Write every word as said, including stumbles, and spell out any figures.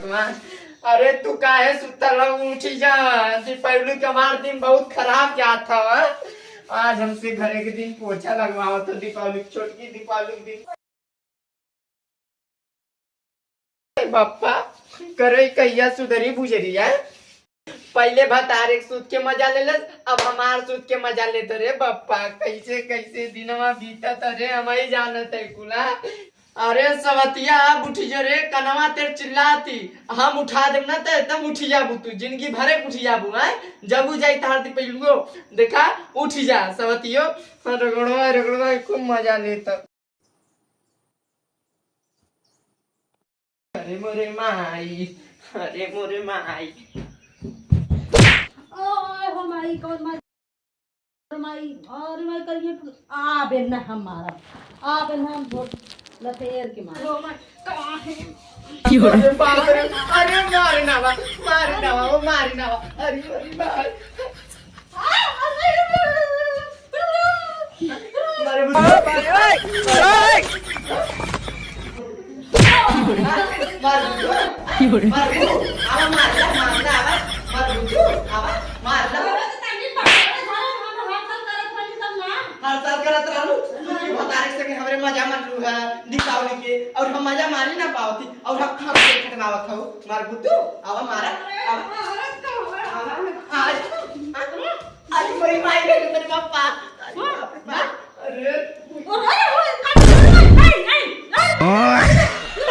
अरे तू काहे सुतल हो? उठी जा। दीपावली के हमार दिन बहुत खराब जात हवा। आज हमसे घरे के दिन पोछा लगवाओ तो दीपावली, छोटकी दीपावली के दिन। ए बप्पा, करे कहिया सुधरी बुझरी है? पहिले भतारे के सूत के मजा ले लेस, अब हमार सूत के मजा लेत रे बप्पा। कैसे कैसे दिनवा बीतत रे, हम ही जानत है कुला। अरे सवतिया, अब उठी जो रे, कनवा तेर चिल्लाती, हम उठा देब ना ते एकदम उठी जाबू तू, जिंदगी भरे उठी जाबू, हैं? जबू जाई तहार दी पहलुओ, देखा, उठी जा सवतियो, रगड़वा रगड़वा खूब मजा लेत। अरे मोरे माई, अरे मोरे माई। ओए हो माई, कौन माई? माई, अरे माई, करिए, आ बे न हम मारा, आ बे न हम झोट लतेर के मारा। ओ माई, कहाँ है? अरे बाप रे, अरे मारे ना बा, मारे ना बा, ओ मारे ना बा, अरे, अरे माई। मारे बुद्धू। मारे बुद्धू। मारे बुद्धू। आवा, मार ला, मार ला, आवा। मारे बुद्धू, आवा, मार ला। हर साल करत रहलू, तू भी भतारे के संगे हमरे मजा मार लू है दीपावली के, और हम मजा मारी ना पावती, और हम, हम के खटनावत हऊ। मारे बुद्धू, आवा, मारा।